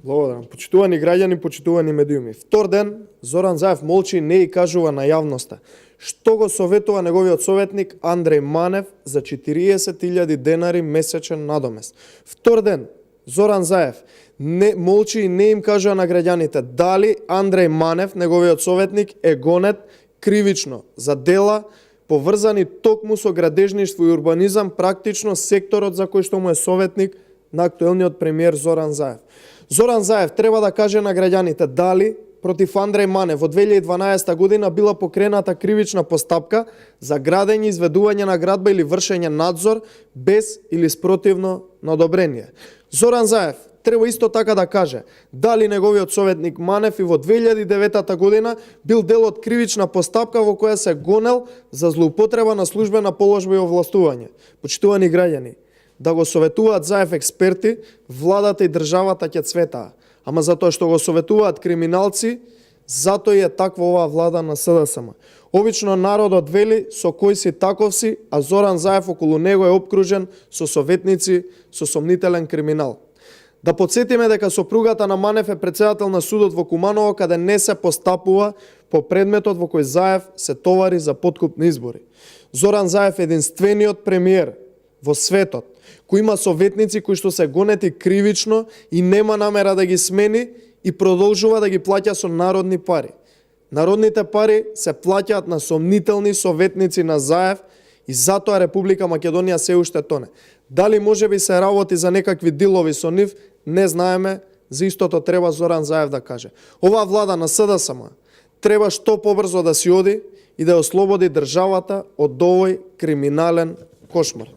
Благодарам. Почитувани граѓани, почитувани медиуми. Втор ден Зоран Заев молчи и не и кажува на јавноста што го советува неговиот советник Андреј Манев за 40.000 денари месечен надомест. Втор ден Зоран Заев не молчи и не им кажува на граѓаните дали Андреј Манев, неговиот советник, е гонет кривично за дела поврзани токму со градежништво и урбанизам, практично секторот за кој што му е советник на актуелниот премиер Зоран Заев. Зоран Заев треба да каже на граѓаните дали против Андреј Манев во 2012 година била покрената кривична постапка за градење, изведување на градба или вршење надзор без или спротивно на одобрение. Зоран Заев треба исто така да каже дали неговиот советник Манев и во 2009 година бил дел од кривична постапка во која се гонел за злоупотреба на службена положба и овластување. Почитувани граѓани, да го советуваат Заев експерти, владата и државата ќе цветаа. Ама затоа што го советуваат криминалци, затоа е таква оваа влада на СДСМ. Обично народот вели со кој си таков си, а Зоран Заев околу него е обкружен со советници со сомнителен криминал. Да подсетиме дека сопругата на Манев е председател на судот во Куманово, каде не се постапува по предметот во кој Заев се товари за подкупни избори. Зоран Заев е единствениот премиер во светот кој има советници кои што се гонети кривично и нема намера да ги смени и продолжува да ги плаќа со народни пари. Народните пари се плаќаат на сомнителни советници на Заев и затоа Република Македонија се уште тоне. Дали можеби се работи за некакви дилови со нив, не знаеме, за истото треба Зоран Заев да каже. Оваа влада на СДСМ треба што побрзо да си оди и да ослободи државата од овој криминален кошмар.